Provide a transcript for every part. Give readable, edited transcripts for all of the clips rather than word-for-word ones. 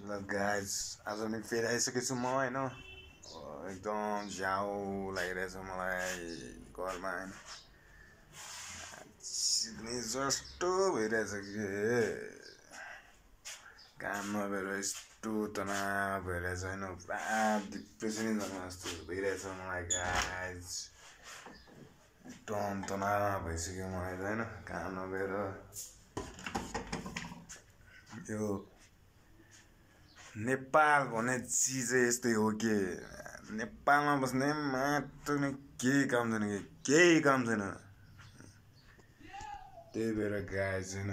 ल गाइज आज पनि फेरि आइसकेको छु म होइन एकदम झ्याउ लागिरहेछ मलाई घरमा होइन सिक्ने जस्तो भइरहेछ कि काम नभएर यस्तो तनाव भइरहेछ होइन पुरा डिप्रेसनै जानु जस्तो भइरहेछ मलाई गाइज एकदम तनाव भइसक्यो मलाई त होइन काम नभएर यो नेपाल भन्ने चिजै यस्तै हो कि नेपालमा बस्ने मात्र नै केही काम छैन कि केही काम छैन त्यही भएर गाइज होइन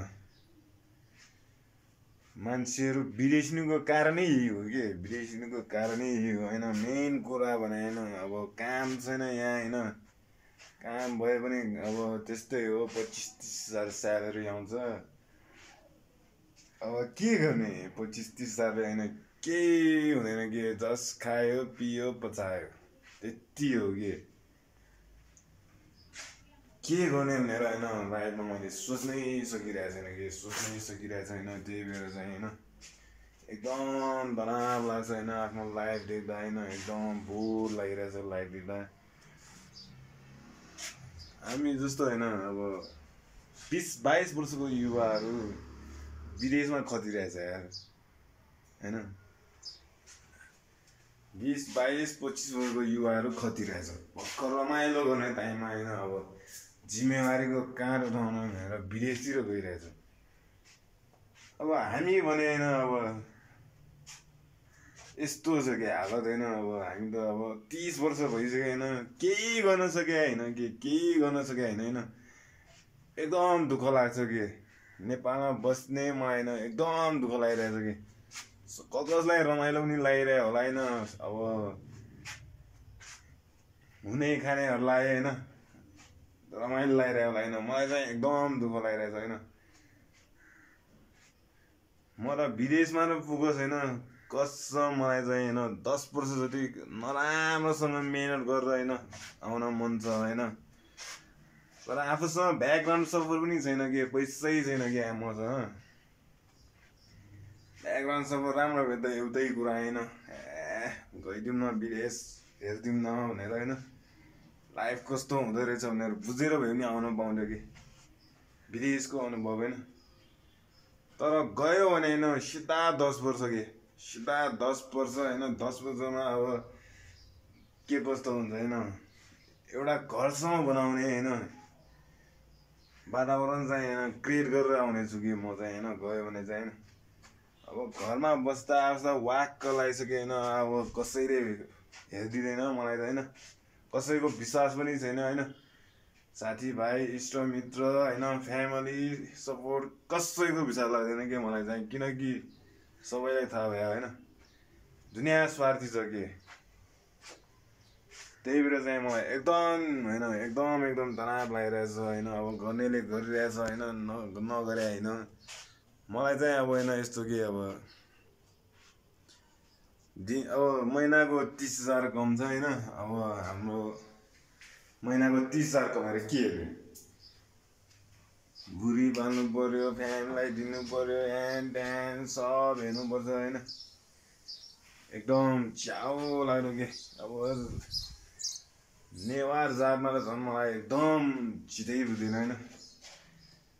मान्छेहरू विदेशिनुको कारणै यही हो कि विदेशिनुको कारणै यही हो होइन मेन कुरा भने होइन अब काम छैन यहाँ होइन काम भए पनि अब त्यस्तै हो 25-30 हजार स्यालेरी आउँछ अब के गर्ने 25-30 हजार होइन केही हुँदैन कि जस्ट खायो पियो पचायो त्यति हो के गर्ने भनेर होइन लाइफमा मैले सोच्नै सकिरहेको छैन कि छैन त्यही भएर चाहिँ होइन एकदम तनाव लाग्छ होइन आफ्नो लाइफ देख्दा होइन एकदम बोर लागिरहेछ लाइफ देख्दा हामी जस्तो होइन अब 20-22 वर्षको युवाहरू विदेशमा खटिरहेछ यार होइन 20-22-25 वर्षको युवाहरू खटिरहेछ भर्खर रमाइलो गर्ने टाइममा होइन अब जिम्मेवारीको काँध उठाउनु भनेर विदेशतिर गइरहेछ अब हामी भने होइन अब यस्तो छ कि हालत होइन अब हामी त अब 30 वर्ष भइसक्यो होइन केही गर्न सके होइन एकदम दुःख लाग्छ कि नेपालमा बस्ने म होइन एकदम दुःख लागिरहेछ कि कसलाई रमाइलो पनि लागिरहेको होला होइन अब हुने खानेहरूलाई होइन रमाइलो लागिरहेको होला होइन मलाई चाहिँ एकदम दुःख लागिरहेछ होइन म त विदेशमा त पुगोस् होइन कसम मलाई चाहिँ होइन 10 वर्ष जति नराम्रोसँग मेहनत गरेर होइन आउन मन छ होइन तर आफूसँग ब्याकग्राउन्ड सपोर्ट पनि छैन कि पैसै छैन कि मसँग ब्याकग्राउन्ड सपोर्ट राम्रो भए त एउटै कुरा होइन गइदिउँ न विदेश हेरिदिउँ न भनेर होइन लाइफ कस्तो हुँदो रहेछ भनेर बुझेर भए पनि आउन पाउँथ्यो कि विदेशको अनुभव होइन तर गयो भने होइन सिधा 10 वर्ष कि सिधा 10 वर्ष होइन 10 वर्षमा अब के कस्तो हुन्छ होइन एउटा घरसम्म बनाउने होइन वातावरण चाहिँ होइन क्रिएट गरेर आउने छु कि म चाहिँ होइन गयो भने चाहिँ होइन अब घरमा बस्दा वाक्क लागिसक्यो होइन अब कसैले हेरिदिँदैन मलाई त होइन कसैको विश्वास पनि छैन होइन साथीभाइ इष्टमित्र होइन फ्यामिली सपोर्ट कसैको विश्वास लाग्दैन कि मलाई चाहिँ किनकि सबैलाई थाहा भयो होइन दुनियाँ स्वार्थी छ कि त्यही भएर चाहिँ मलाई एकदम तनाव लागिरहेछ होइन अब गर्नेले गरिरहेछ होइन नगरे होइन मलाई चाहिँ अब होइन यस्तो कि अब महिनाको 30,000 कम छ होइन अब हाम्रो महिनाको 30,000 कमाएर के हेर्ने बुढी पाल्नु पर्यो फ्यामिलीलाई दिनु पर्यो ह्यान ट्यान सब हेर्नुपर्छ होइन एकदम च्याउ लाग्नु कि अब नेवार जातमा त झन् मलाई एकदम छिटै बुझ्दैन होइन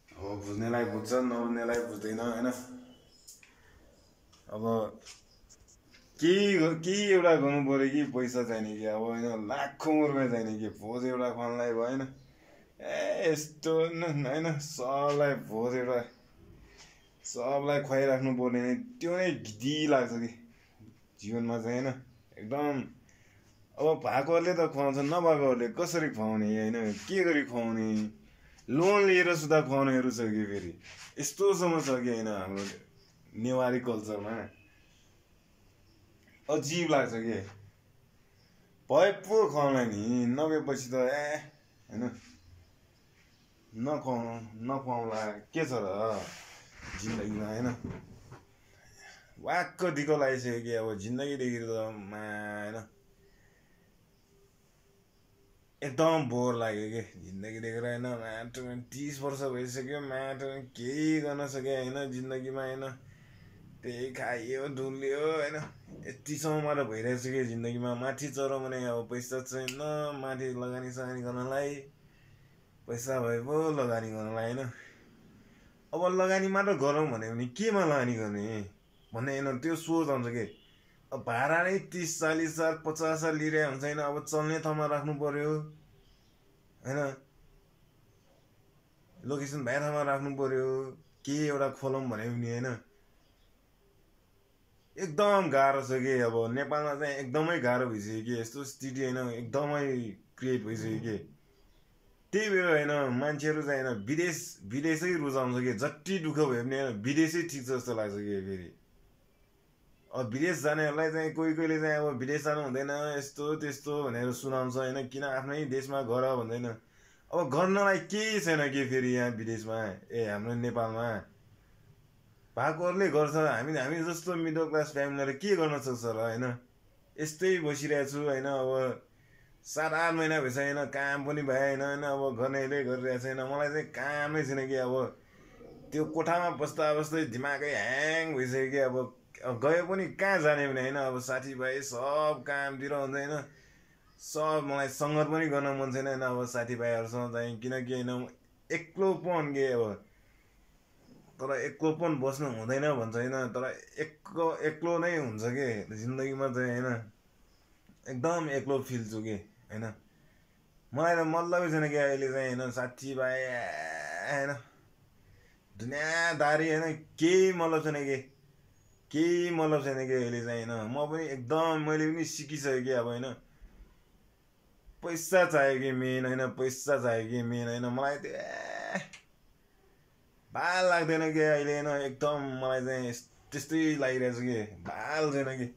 अब बुझ्नेलाई बुझ्छ नबुझ्नेलाई बुझ्दैन होइन अब केही एउटा गर्नु पऱ्यो कि पैसा चाहिने कि अब होइन लाखौँ रुपियाँ चाहिने कि भोज एउटा खुवाउनलाई भयो होइन यस्तो होइन सबलाई खुवाइराख्नु पर्ने त्यो नै घिटी लाग्छ कि जीवनमा चाहिँ होइन एकदम अब भएकोहरूले त खुवाउँछ नभएकोहरूले कसरी खुवाउने होइन के गरी खुवाउने लोन लिएर सुधा खुवाउनेहरू छ कि फेरि यस्तोसम्म छ कि होइन हाम्रो नेवारी कल्चरमा अजीब लाग्छ कि भए पो खुवाउला नि नभएपछि त होइन नखुवाउँला के छ र जिन्दगीमा होइन वाक्क दिक्क लागिसक्यो कि अब जिन्दगीदेखि त होइन एकदम बोर लाग्यो कि जिन्दगी देखेर होइन माटो 30 वर्ष भइसक्यो माटो केही गर्न सक्यो होइन जिन्दगीमा होइन त्यही खाइयो डुल्यो होइन यतिसम्म मात्र भइरहेछ कि जिन्दगीमा माथि चढौँ भने अब पैसा छैन माथि लगानी सगानी गर्नलाई पैसा भए पो लगानी गर्नलाई होइन अब लगानी मात्र गरौँ भन्यो भने केमा लगानी गर्ने भन्ने होइन त्यो सोच आउँछ कि अब भाडा नै 30-40 हजार 50 हजार लिइरहेको हुन्छ होइन अब चल्ने ठाउँमा राख्नु पर्यो होइन लोकेसन भए ठाउँमा राख्नु पर्यो के एउटा खोलौँ भने पनि होइन एकदम गाह्रो छ कि अब नेपालमा चाहिँ एकदमै गाह्रो भइसक्यो कि यस्तो स्थिति होइन एकदमै क्रिएट भइसक्यो कि त्यही भएर होइन मान्छेहरू चाहिँ होइन विदेशै रुचाउँछ कि जति दुःख भयो भने होइन विदेशै ठिक छ जस्तो लाग्छ कि फेरि अब विदेश जानेहरूलाई चाहिँ कोहीले चाहिँ अब विदेश जानु हुँदैन यस्तो त्यस्तो भनेर सुनाउँछ होइन किन आफ्नै देशमा गर भन्दैन अब गर्नलाई केही छैन कि फेरि यहाँ विदेशमा हाम्रो नेपालमा भएकोहरूले गर्छ हामी जस्तो मिडल क्लास फ्यामिलीले के गर्न सक्छ र होइन यस्तै बसिरहेको छु होइन अब 7-8 महिना भइसक्यो होइन काम पनि भएन होइन अब गर्नेले गरिरहेको छैन मलाई चाहिँ कामै छैन कि अब त्यो कोठामा बस्दा बस्दै दिमागै ह्याङ भइसक्यो कि अब गयो पनि कहाँ जाने भने होइन अब साथीभाइ सब कामतिर हुन्छ होइन सब मलाई सङ्गत पनि गर्न मन छैन होइन अब साथीभाइहरूसँग चाहिँ किनकि होइन एक्लोपन के अब तर एक्लोपन बस्नु हुँदैन भन्छ होइन तर एक्लो नै हुन्छ कि जिन्दगीमा चाहिँ होइन एकदम एक्लो फिल छु कि होइन मलाई त मतलबै छैन कि अहिले चाहिँ होइन साथीभाइ होइन दुनियाँदारी होइन केही मतलब छैन कि अहिले चाहिँ होइन म पनि एकदम मैले पनि सिकिसकेँ कि अब होइन पैसा चाहियो कि मेन होइन होइन मलाई बाल लाग्दैन कि अहिले होइन एकदम मलाई चाहिँ त्यस्तै लागिरहेछ कि बाल छैन कि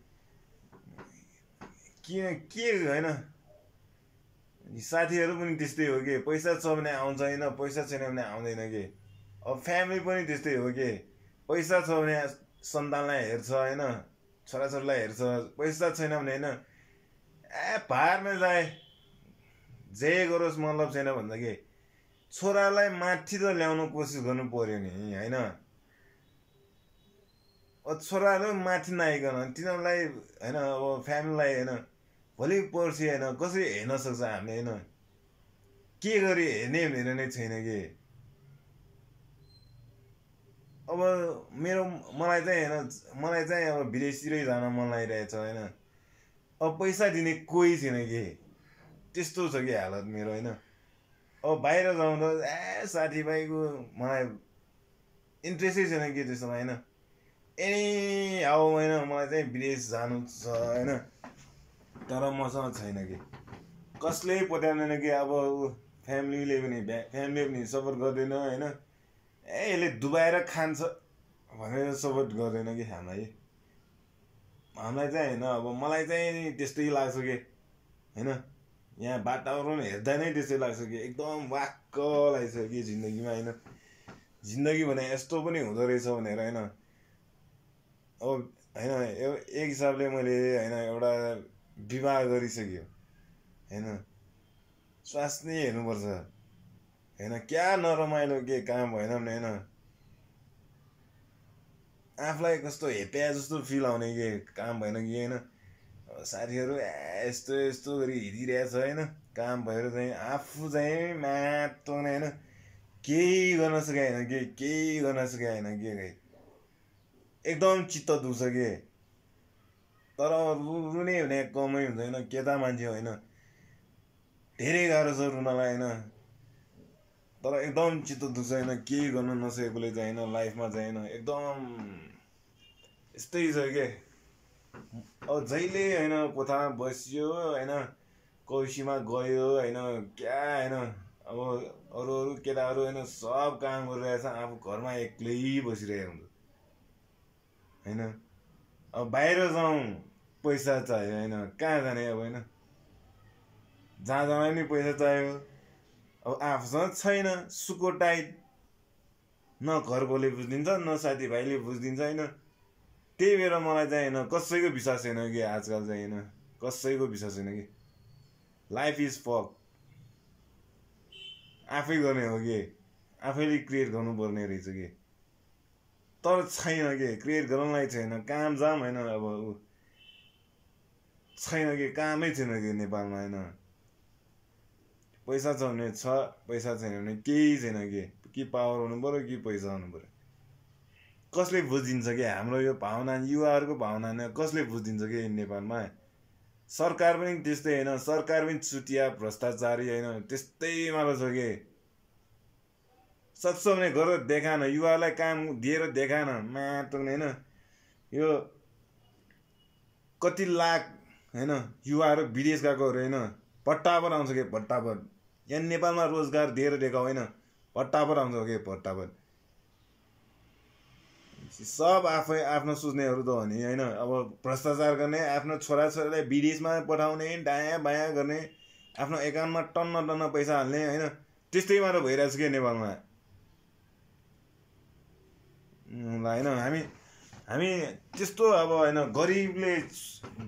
किन के होइन साथीहरू पनि त्यस्तै हो कि पैसा छ भने आउँछ होइन पैसा छैन भने आउँदैन कि अब फ्यामिली पनि त्यस्तै हो कि पैसा छ भने सन्तानलाई हेर्छ होइन छोराछोरीलाई हेर्छ पैसा छैन भने होइन भारमा जाए जे गरोस् मतलब छैन भन्दा कि छोरालाई माथि त ल्याउनु कोसिस गर्नु पर्यो नि होइन छोराहरू माथि नआइकन तिनीहरूलाई होइन अब फ्यामिलीलाई होइन भोलि पर्सि होइन कसरी हेर्न सक्छ हामीले होइन के गरी हेर्ने भनेर नै छैन कि अब मलाई चाहिँ अब विदेशतिरै जान मन लागिरहेछ होइन अब पैसा दिने कोही छैन कि त्यस्तो छ कि हालत मेरो होइन अब बाहिर जाउँदा साथीभाइको मलाई इन्ट्रेस्टै छैन कि त्यसमा होइन एनी हाउ होइन मलाई चाहिँ विदेश जानु छ होइन तर मसँग छैन कि कसले पत्याउँदैन कि अब फ्यामिलीले पनि सपोर्ट गर्दैन होइन यसले डुबाएर खान्छ भनेर सपोर्ट गर्दैन कि हामीलाई चाहिँ होइन अब मलाई चाहिँ त्यस्तै लाग्छ कि होइन यहाँ वातावरण हेर्दा नै त्यस्तै लाग्छ कि एकदम वाक्क लाग्छ कि जिन्दगीमा होइन जिन्दगी भने यस्तो पनि हुँदो रहेछ भनेर होइन अब होइन एक हिसाबले मैले होइन एउटा विवाह गरिसक्यो होइन स्वास्नी हेर्नुपर्छ होइन क्या नरमाइलो के काम भएन भने होइन आफूलाई कस्तो हेप्या जस्तो फिल आउने कि काम भएन कि होइन साथीहरू यस्तो गरी हिँडिरहेछ होइन काम भएर चाहिँ आफू चाहिँ मात्ने होइन केही गर्न सकेको होइन कि एकदम चित्त दुख्छ कि तर रुने भने कमै हुँदैन केटा मान्छे होइन धेरै गाह्रो छ रुनलाई होइन तर एकदम चित्त दुख्छ होइन केही गर्न नसकेकोले चाहिँ होइन लाइफमा चाहिँ होइन एकदम यस्तै छ कि अब जहिले होइन कोठामा बसियो होइन कौसीमा गयो होइन क्या होइन अब अरू केटाहरू होइन सब काम गरिरहेछ आफू घरमा एक्लै बसिरहेको हुन्छ होइन अब बाहिर जाउँ पैसा चाहियो होइन कहाँ जाने अब होइन जहाँ जाँदा पनि पैसा चाहियो अब आफूसँग छैन सुको टाइट न घरकोले बुझिदिन्छ न साथीभाइले बुझिदिन्छ होइन त्यही भएर मलाई चाहिँ होइन कसैको विश्वास छैन कि आजकल चाहिँ होइन कसैको विश्वास छैन कि लाइफ इज फक आफै गर्ने हो कि आफैले क्रिएट गर्नुपर्ने रहेछ कि तर छैन के क्रिएट गर्नलाई छैन काम जाम होइन अब छैन कि कामै छैन कि नेपालमा होइन पैसा छ भने छ पैसा छैन भने केही छैन कि पावर हुनु पर्यो कि पैसा हुनु पर्यो कसले बुझिदिन्छ कि हाम्रो यो भावना युवाहरूको भावना कसले बुझिदिन्छ कि नेपालमा सरकार पनि त्यस्तै होइन सरकार पनि चुतिया भ्रष्टाचारी होइन त्यस्तै मात्र छ कि सक्छ भने गरेर देखान युवालाई काम दिएर देखान मात्र होइन यो कति लाख होइन युवाहरू विदेश गएकोहरू होइन भट्टाभर आउँछ कि भट्टाभर यहाँ नेपालमा रोजगार दिएर देखाऊ होइन भट्टाभर आउँछ कि भट्टाभर सब आफै आफ्नो सोच्नेहरू त हो नि होइन अब भ्रष्टाचार गर्ने आफ्नो छोराछोरीलाई विदेशमा पठाउने दायाँ बायाँ गर्ने आफ्नो एकाउन्टमा टन्न टन्न पैसा हाल्ने होइन त्यस्तै मात्र भइरहेको छ कि नेपालमा होइन हामी त्यस्तो अब होइन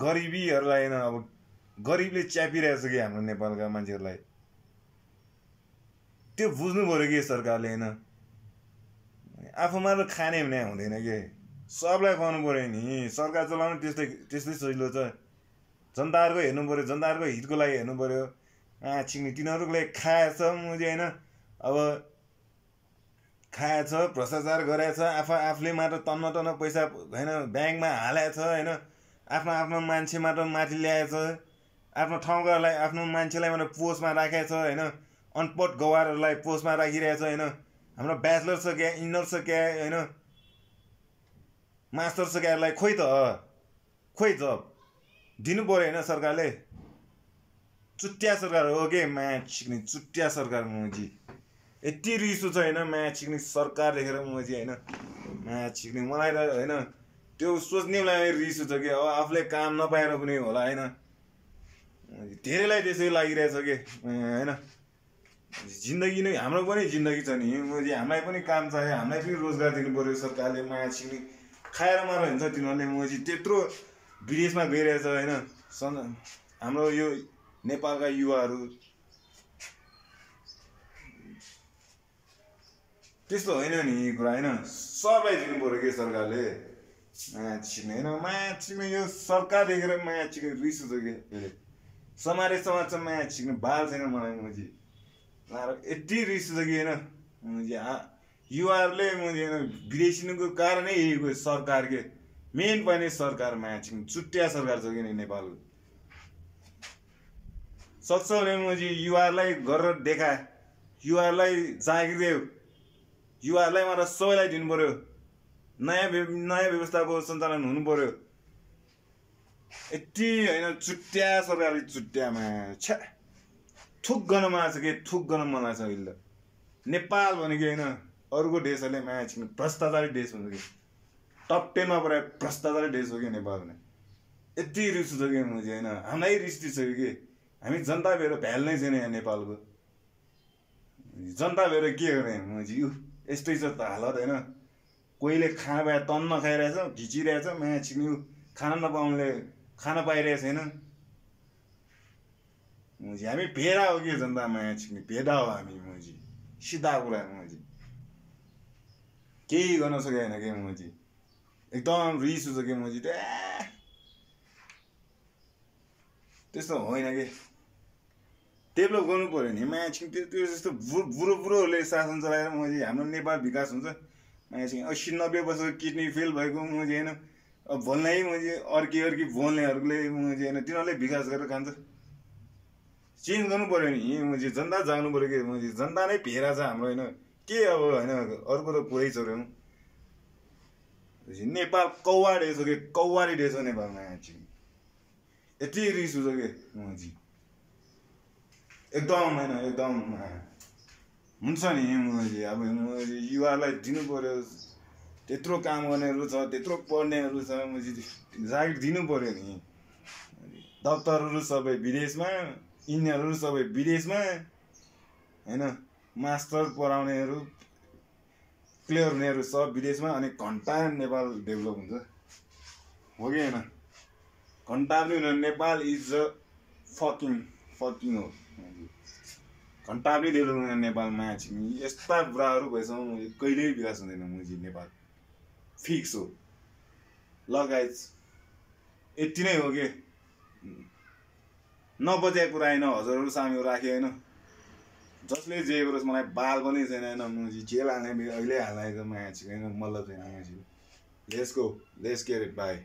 गरिबीहरूलाई होइन अब गरिबले च्यापिरहेको छ कि हाम्रो नेपालका मान्छेहरूलाई त्यो बुझ्नु पऱ्यो कि सरकारले होइन आफू मात्र खाने भने हुँदैन कि सबलाई खुवाउनु पऱ्यो नि सरकार चलाउनु त्यस्तै सजिलो छ जनताहरूको हेर्नु पऱ्यो जनताहरूको हितको लागि हेर्नु पऱ्यो छिक्ने तिनीहरूले खाएछ मुझे होइन अब खाएछ भ्रष्टाचार गरेछ आफूले मात्र टन्न टन्न पैसा होइन ब्याङ्कमा हालेछ होइन आफ्नो मान्छे मात्र माथि ल्याएछ आफ्नो ठाउँकाहरूलाई आफ्नो मान्छेलाई मात्र पोस्टमा राखेछ होइन अनपढ गवारहरूलाई पोस्टमा राखिरहेछ होइन हाम्रो ब्याचलर छ क्या इन्टर छ क्या होइन मास्टर छ क्यालाई खोइ जब दिनु पऱ्यो होइन सरकारले चुट्या सरकार हो कि माया छिक्ने चुट्या सरकार मोजी यति रिस उठ्छ होइन माया छिक्ने सरकार देखेर मोजी होइन माया छिक्ने मलाई त होइन त्यो सोच्नेलाई रिस उठ्छ कि आफूले काम नपाएर पनि होला होइन धेरैलाई त्यसै लागिरहेछ कि होइन जिन्दगी नै हाम्रो पनि जिन्दगी छ नि हामीलाई पनि काम चाहियो हामीलाई पनि रोजगार दिनु पऱ्यो सरकारले माया छिक्ने खाएर मात्र हुन्छ तिनीहरूले मोजी त्यत्रो विदेशमा गइरहेछ होइन हाम्रो यो नेपालका युवाहरू त्यस्तो होइन नि कुरा होइन सबलाई दिनु पऱ्यो कि सरकारले माया छिक्ने होइन माया छिक्ने यो सरकार देखेर माया छिक्ने रिस उठ्छ कि समाज छ माया छिक्ने बाल छैन मलाई मोजी यति रिस उठ्छ कि होइन युवाहरूले होइन विदेशिनुको कारणै यही सरकार के मेन पनि सरकार माया छिक्ने चुट्या सरकार छ कि नेपालको सक्छ भने मोजी युवाहरूलाई गरेर देखा युवाहरूलाई जागिर देऊ युवाहरूलाई मात्र सबैलाई दिनु पऱ्यो नयाँ व्यवस्थाको सञ्चालन हुनु पऱ्यो यति होइन चुट्या सरकारले चुट्यामा छ्या थुक गर्न मन लाग्छ कि थुक गर्न मन लाग्छ अहिले नेपाल भनेको होइन अरूको देशहरूले माया छिक्ने भ्रष्टाचारी देश हुन्छ कि टप 10मा पुरा भ्रष्टाचारी देश हो कि नेपाल भने यति रिस उठ्छ कि मुझे होइन हामीलाई रिस उठिसक्यो कि हामी जनता भएर भ्याल नै छैन यहाँ नेपालको जनता भएर के गर्ने मुझे यस्तै छ त हालत होइन कोहीले खाना पाए तन्न खाइरहेछ घिचिरहेछ माया छिक्ने खाना नपाउनेले खाना पाइरहेको छैन मुझी हामी भेडा हो कि जनता माया छिक्ने भेडा हो हामी मुझी सिधा कुरा मुझी केही गर्न सकेन कि मुझी एकदम रिस उठ्छ कि मुझी त्यस्तो होइन कि डेभलप गर्नु पऱ्यो नि माया छिक्ने त्यो जस्तो बुढोहरूले शासन चलाएर मुझी हाम्रो नेपाल विकास हुन्छ माया छिक्ने 80-90 वर्षको किडनी फेल भएको मुझी होइन अब बोल्नै मुझी अर्की बोल्नेहरूले मुझी होइन तिनीहरूले विकास गरेर खान्छ चेन्ज गर्नु पऱ्यो नि मुझी जनता जाग्नु पऱ्यो कि मुझी जनता नै भेरा छ हाम्रो होइन के अब होइन अर्को त पुरै छोड्यौँ नेपाल कौवा देश हो कि कौवारी देश हो नेपालमा यति रिस उठ्छ कि मुझी एकदम होइन एकदम हुन्छ नि मुझी अब युवालाई दिनु पऱ्यो त्यत्रो काम गर्नेहरू छ त्यत्रो पढ्नेहरू छ मुझी जागिर दिनु पऱ्यो नि दफ्तरहरू सबै विदेशमा इन्जिनियरहरू सबै विदेशमा होइन मास्टर पढाउनेहरू क्लियर हुनेहरू सब विदेशमा अनि घन्टा नेपाल डेभलप हुन्छ हो कि होइन घन्टा पनि हुँदैन नेपाल इज अ फकिङ हो घन्टा पनि डेभलप हुँदैन नेपालमा छिक्ने यस्ता बुढाहरू भएसम्म कहिल्यै विकास हुँदैन मुझी नेपाल फिक्स हो ल गाइज यति नै हो के नबचेको कुरा होइन हजुरहरू सामु राखेँ होइन जसले जे गरोस् मलाई बाल पनि छैन होइन जेल हाल्ने अहिले हाल्ने त मान्छे होइन मतलब छैन मान्छे let's go let's get it by